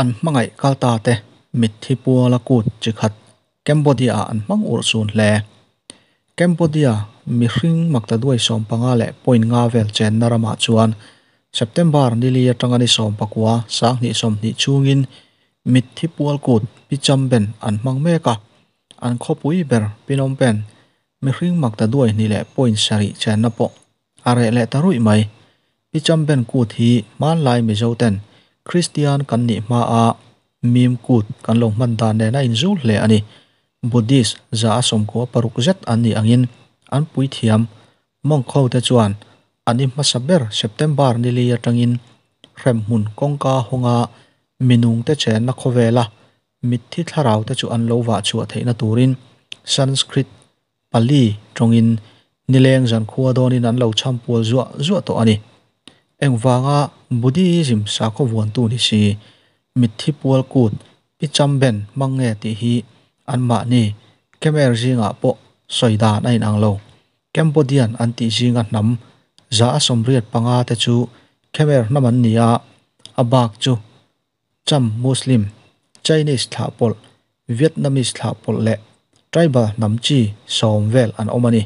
An hmangaih kal ta te mitthi puala kut chi khat Cambodia-ah an hmang urhsun hle. Cambodia mihring maktaduai 15.5 vel chenna ramah chuan September nili atanga ni 19 2020 chhungin mitthi pual kut Pichamben an hmang mek a, an khawpui ber Phnom Penh mihring maktaduai 2.7 chenna pawh a reh leh ta ruih mai. Pichamben kut hi hmanlai Mizo ten Kristian kan nih hmaa mim kut kan lo hman dan nen a inzul hle a ni. Buddhist 96 zet an nih angin an puithiam monk ho te chuan an i hmasa ber September nili atangin hremhmun kawngka hawnga minung te chenna khawvela mitthi thlarau te chu an lo vah chhuah theihna turin Sanskrit Pali tawngin nileng zankhua dawnin an lo chhampual zuah zuah tawh a ni. Engvanga Buddhism sakhaw vuantu ni si mitthi pual kut Pichamben hmang nge tih hi anmahni Khmer zingah pawh sawi dan a inang lo. Cambodian an tih zinga hnam 85 te chu Khmer hnam an ni a, a bak chu Cham Muslim, Chinese thlah pawlh, Vietnamese thlah pawlh leh tribal hnam chi 10 vel an awm a ni.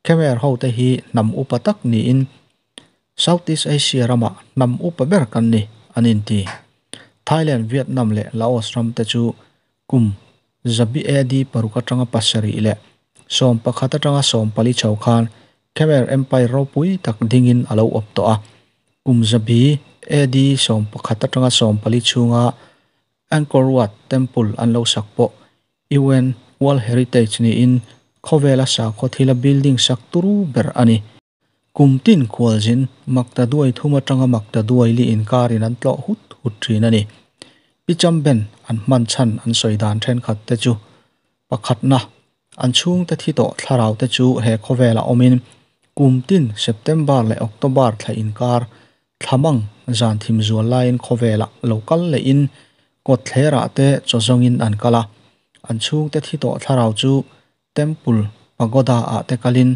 Khmer ho te hi hnam upa tak niin Southeast Asia ramah hnam upa ber kan ni an inti. Thailand, Vietnam leh Laos ram te chu kum zabi AD 6 atanga 7 leh 11 atanga 14 chho khan Khmer Empire ropui tak dingin a lo awp tawh a. Kum zabi AD 11 atanga 14 chhunga Angkor Wat Temple an lo sak pawh UN World Heritage niin khawvela sakhaw thila building sak turu ber a ni. Kum tin khualzin maktaduai thum atanga maktaduai li inkarin an tlawh hut hut thin a ni. Pichamben an hman chhan an sawi dan thenkhat te chu pakhatna an chhungte thi tawh thlarau te chu he khawvela awmin kum tin September leh October thla inkar thlamang zan thim zual laiin khawvela lo kal lehin kawt thlerah te chaw zawngin an kal a. An chhungte thi tawh thlarau chu temple pagoda ah te kalin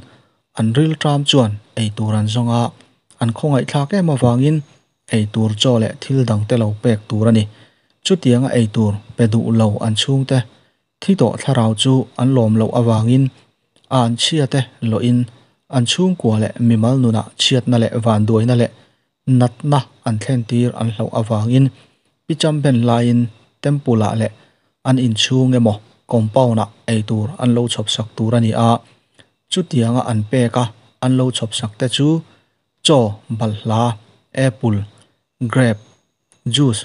an ril tram chuan ei tur an zawng a, an khawngaihthlak em avangin ei tur chaw leh thil dang te lo pek tur a ni. Chutianga ei tur pe duh lo an chhungte thi tawh thlarau chu an lawm loh avangin a an chhia te lawhin an chhungkua leh mimal nunah chhiatna leh vanduaina leh natna an thlen tir an hlauh avangin Pichamben laiin temple ah leh an inchhung emaw compound ah ei tur an lo chhawp sak tur a ni a. Chutianga an pek a an lo chhawp sak te chu chaw, balhla, apple, grape, juice,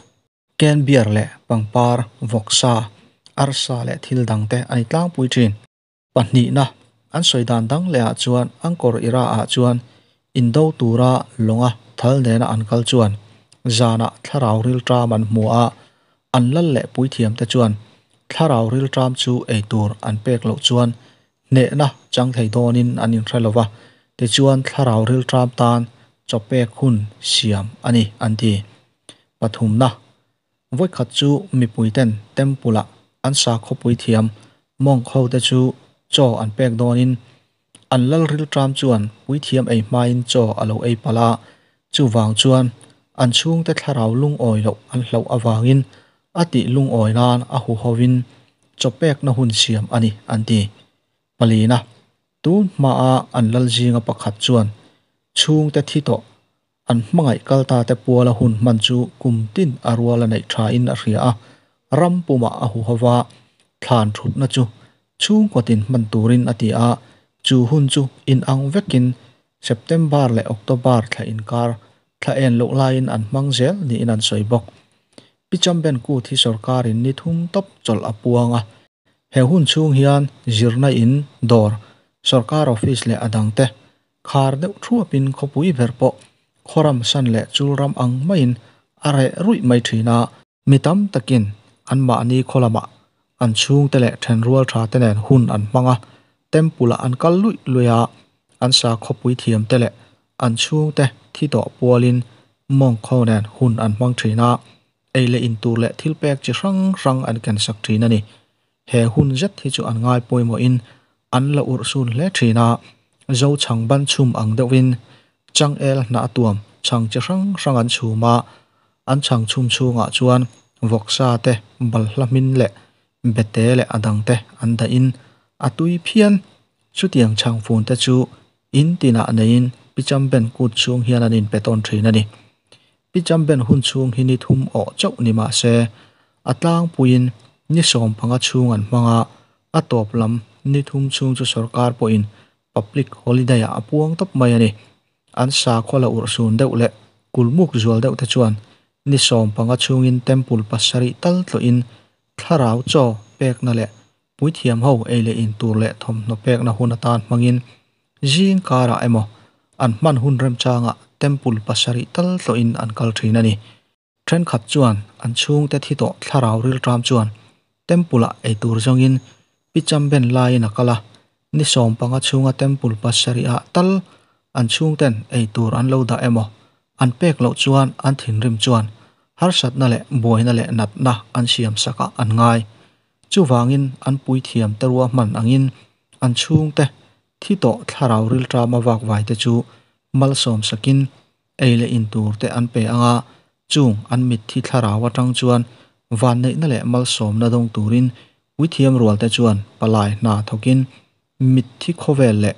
can beer leh pangpar, vawksa, arsa leh thil dang te a ni tlangpui thin. Pahnihna an sawi dan dang leh ah chuan Angkor Ira ah chuan indo tura lawnga thal nena an kal chuan zanah thlarau ril tram an hmu a, an lal leh puithiam te chuan thlarau ril tram chu ei tur an pek loh chuan hnehna chang thei dawnin an inhre lova, tichuan thlarau ril tram tan chaw pek hun siam a ni an ti. Pathumna, vawikhat chu mipui ten temple ah an sakhaw puithiam monk ho te chu chaw an pek dawnin an lal ril tram chuan puithiam ei hmain chaw a lo ei palh a, chuvang chuan an chhungte thlarau lungawi loh an hlauh avangin a tih lungawi nan a huhovin chaw pekna hun siam a ni an ti. Palina, tun hmaa an lal zinga pakhat chuan chhungte thi tawh an hmangaih kal ta te puala hun hman chu kum tin a ruala neih thain a hria a, ram pumah a huhova thlan thutna chu chhungkawtin hman turin a ti a, chu hun chu inang vekin September leh October thla inkar thla en loh laiin an hmang zel niin an sawi bawk. Pichamben kut hi sorkarin ni thum tawp chawlh a puang a, he hun chhung hian zirna in dawr, sorkar office leh a dang te khar deuh thuapin khawpui ber pawh khawram san leh chul ram ang maiin a reh ruih mai thin a. Mi tam takin anmahni khaw lamah an chhungte leh thenrual tha te nen hun an hmang a, temple ah an kal luih luih a, an sakhaw puithiam te leh an chhungte thi tawh pualin monk ho nen hun an hmang thin a, ei leh in tur leh thil pek chi hrang hrang an ken sak thin a ni. He hun zet hi chu an ngai pawimawhin an la urhsun hle thin a, zo chhang ban chhum ang deuhin changel hnah tuam chhang chi hrang hrang an chhum a, an chhang chhum chhungah chuan Vawksa te, balhla hmin leh bete leh a dang te an dahin a tui phian. Chutiang chhangfun te chu in tinah neiin Pichamben kut chhung hian an inpe tawn thin a ni. Pichamben hun chhung hi ni thum awh chauh ni mah se, a tlangpuiin ni 15 chhung an hmang a, a tawp lam ni thum chhung chu sorkar pawhin public holiday ah a puang tawp mai a ni. An sakhaw la urhsun deuh leh kulmuk zual deuh te chuan ni 15 chhungin temple pasarih tal tlawhin thlarau chaw pekna leh puithiam ho ei leh in tur leh thawmhnaw pekna hun atan hmangin zing karah emaw an hman hun remchangah temple pasarih tal tlawhin an kal thin a ni. Thenkhat chuan an chhungte thi tawh thlarau rilṭam chuan temple ah ei tur zawngin Pichamben laiin a kal a, ni 15 chhunga temple pasarih ah tal an chhungten ei tur an lo dah emaw an pek loh chuan an thinrim chuan harsatna leh buaina leh natna an siam sakah an ngai. Chuvangin an puithiam te ruahman angin an chhungte thi tawh thlarau rilṭam a vakvai te chu malsawm sakin ei leh in tur te an pe anga chung an mitthi thlarau atang chuan vanneihna leh malsawmna dawng turin puithiam rual te chuan palai hna thawkin mitthi khawvel leh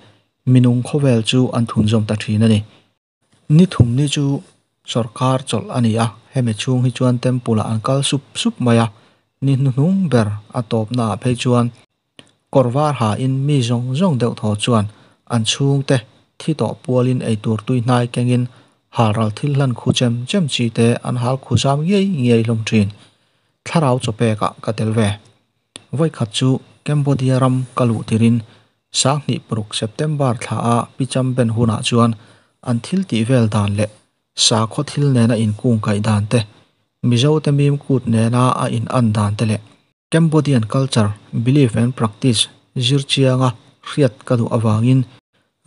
minung khawvel chu an thunzawm ta thin a ni. Ni thum ni chu sorkar chawlh a ni a, hemi chhung hi chuan temple ah an kal sup sup mai a, ni hnuhnung ber a tawpna ah phei chuan kawr var ha in mi zawng zawng deuh thaw chuan an chhungte thi tawh pualin eitur tui hnai kengin halral thil hlan khu chem chem chi te an hal khu zam ngei ngei hlawm thin. Thlarau chawpek ah ka tel ve. Vawikhat chu Cambodia ram ka luh tirin 2006 September thla a Pichamben hunah chuan an thil tih vel dan leh sakhaw thil nena inkung kaih dan te, Mizo te mim kut nena a in an dan te leh Cambodian culture, belief and practice zir chianga hriat ka duh avangin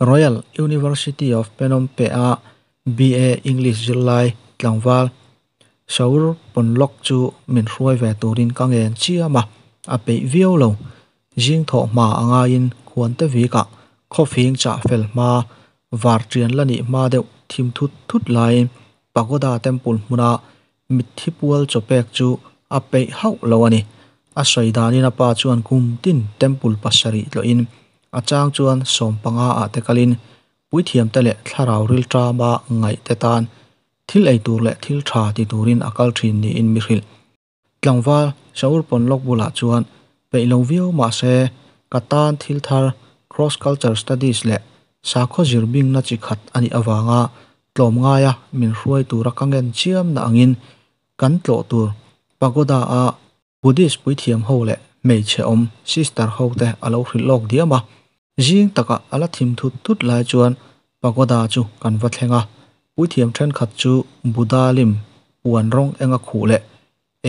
Royal University of Phnom Penh a BA English zirlai tlangval Saur Ponlok chu min hruai ve turin ka ngen chiam a, a peih viau lo. Zing thawh hma a ngaiin khuante vikah khawfing chah fel hma, var ṭian la nih hma deuh thim thut thut laiin Pagoda Temple hmuna mitthi pual chawpek chu a peih hauh lo a ni. A sawi danin a pa chuan kum tin temple pasarih tlawhin a chang chuan 15 ah te kalin puithiamte leh thlarau rilṭama ngaihte tan thil ei tur leh thil tha ti turin a kal thin niin mi hrilh. Tlangval Saur Ponlok bulah chuan peih lo viau mah se ka tan thil thar Cross Culture Studies leh sakhaw zir bingna chi khat a nih avanga tlawmngaia min hruai tura ka ngen chiam na angin kan tlawh tur Pagoda a Buddhist puithiam ho leh hmeichhe awm sister ho te a lo hrilh lawk diam a. Zing takah a la thim thut thut lai chuan pagoda chu kan va thleng a, puithiam thenkhat chu Buddha lim puan rawng enga khuh leh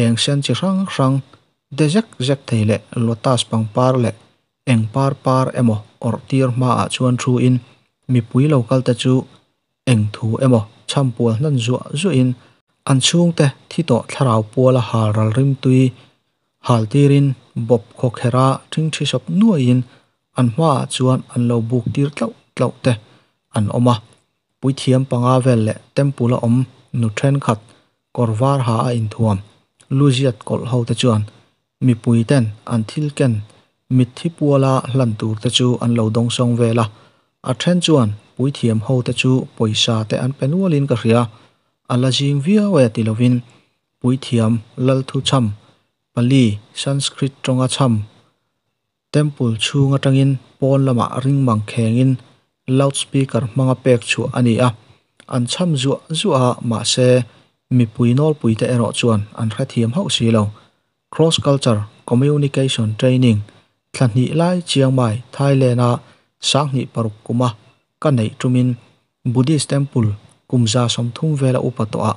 eng sen chi hrang hrang de zek zek thei leh lotus pangpar leh eng par par emaw awrh tir hmaah chuan thu in mipui lo kal te chu eng thu emaw chhampual hnan zuah zuahin an chhungte thi tawh thlarau puala halral rimtui hal tirin bawp khawkherh a ṭhingṭhi sawp nuaiin an hmaah chuan an lo buk tir tlauh tlauh te an awm a. Puithiam panga vel leh temple a awm nu thenkhat kawr var ha a inthuam luziat kawlh ho te chuan mipui ten an thil ken mitthi puala hlan tur te chu an lo dawngsawng vel a. A then chuan puithiam ho te chu pawisa te an pe nualin ka hria. A la zing viau e ti lovin puithiam lalthu chham Pali Sanskrit tawnga chham temple chhung atangin pawn lamah ring mang khengin loudspeaker hmanga pek chhuah a ni a. An chham zuah zuah a, mahse mipui nawlpui te erawh chuan an hrethiam hauh si lo. Cross Culture Communication Training thla hnih lai Chiang Mai, Thailand a 2006 kuma ka neih tumin Buddhist temple kum 130 vela upa tawhah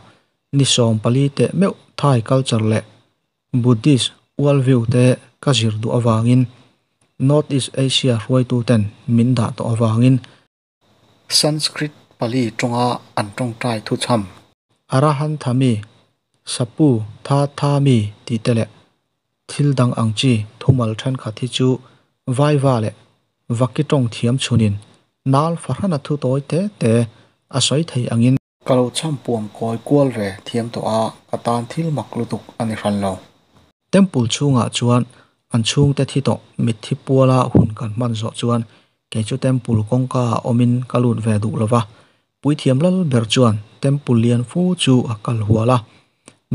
ni 14 teh meuh Thai culture leh Buddhist worldview te ka zir duh avangin North East Asia hruaitu ten min dah tawh avangin Sanskrit Pali tawnga an tawngtai thu chham. Arahanthami, Sapu Tha Tha Mi tih te leh thil dang ang chi thumal thenkhat hi chu Vaiva leh Vaki tawng thiam chhunin nal fahrana thu tawi te te a sawi thei angin. Ka lo chhampuam kawi kual ve thiam tawh a, ka tan thil mak lutuk a ni hran lo. Temple chhungah chuan an chhungte thi tawh mitthi puala hun kan hman zawh chuan kei chu temple kawngka ah awmin ka lut ve duh lova. Puithiam lal ber chuan temple lian fu chu a kal hual a,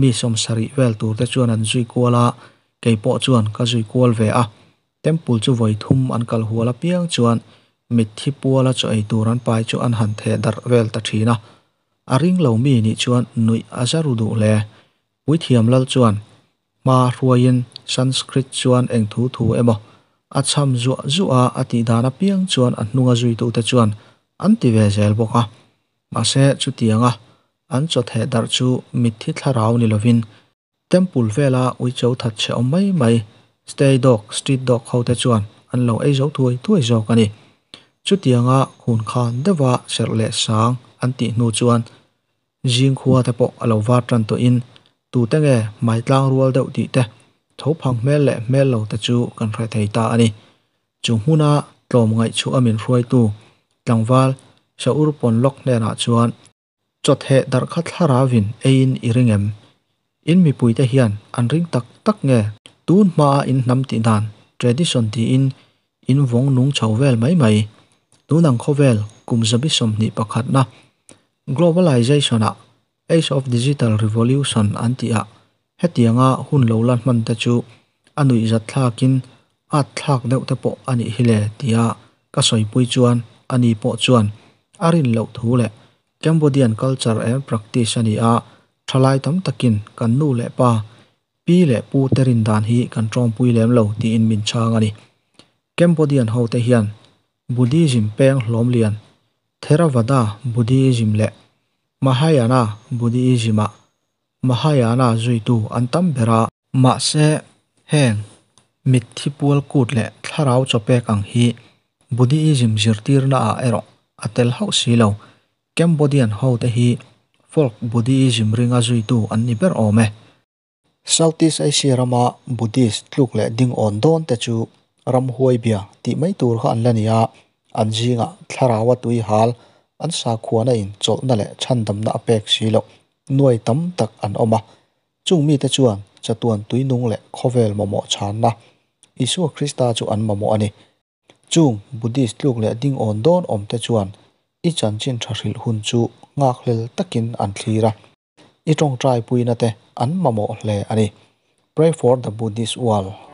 mi sawmsarih vel tur te chuan an zui kual a, kei pawh chuan ka zui kual ve a. Temple chu vawi thum an kal hual apiang chuan mitthi puala chaw ei tur an pai chu an han theh darh vel ta thin a. A ring lo mi nih chuan nuih a za ru duh hle. Puithiam lal chuan hma hruaiin Sanskrit chuan eng thu thu emaw a chham zuah zuah a, a tih dan apiang chuan a hnunga zuitute chuan an ti ve zel bawk a. Mahse chutianga an chaw theh darh chu mitthi thlarau ni lovin Temple vela uicho that chhe awm mai mai stay dog, street dog ho te chuan an lo ei zo thuai thuai zawk a ni. Chutianga khun khan deuha serh leh sang an tih hnu chuan zing khua te pawh a lo var tan tawhin tute nge hmai tlang rual deuh tih te, tho phang hmel leh hmel lo te chu kan hre thei ta a ni. Chu hmuna tlawm ngaihchhuah a min hruaitu tlangval Saur Ponlok hnenah chuan, Chawtheh darh kha thlaravin eiin i ring em? In mipuite hian an ring tak tak nge? Tun hmaa in hnam tih dan, tradition tiin in vawng nung chho vel mai mai. Tun ang khawvel kum zabi 21na globalization-ah Age of Digital Revolution an tih ah hetianga hun lo la hman te chu a nuihzat thlakin at thlak deuh te pawh a nih hi le tia ka sawipui chuan ani pawh chuan a rin loh thu leh Cambodian culture and practice a ni a, thalai tam takin kan nu leh pa, pi leh pu te rin dan hi kan tawngpui lem lo tiin min chhang a ni. Cambodian ho te hian Buddhism peng hlawm lian Theravada Buddhism leh Mahayana Buddhism-ah Mahayana zuitu an tam ber a. Mahse, heng mitthi pual kut leh thlarau chawpek ang hi Buddhism zirtirnaah erawh a tel hauh si lo. Cambodian hote hi folk Buddhism ringa zuitu an ni ber awm e. Southeast Asia rama Buddhist tluk leh ding awn dawn te chu ramhuai bia tih mai tur kha an la ni a, an zingah thlaraua tui hal an sakhuana in chawlhna leh chhandamna a pek si loh nuai tam tak an awm a. Chung mite chuan chatuan tuinung leh khawvel mamawh chhanna Isua Krista chu an mamawh a ni. Chung Buddhist tluk leh ding awn dawn awm te chuan i chanchin tha hrilh hun chu nghakhlel takin an thlir a, i tawngtai puina te an mamawh hle a ni. Pray for the Buddhist world.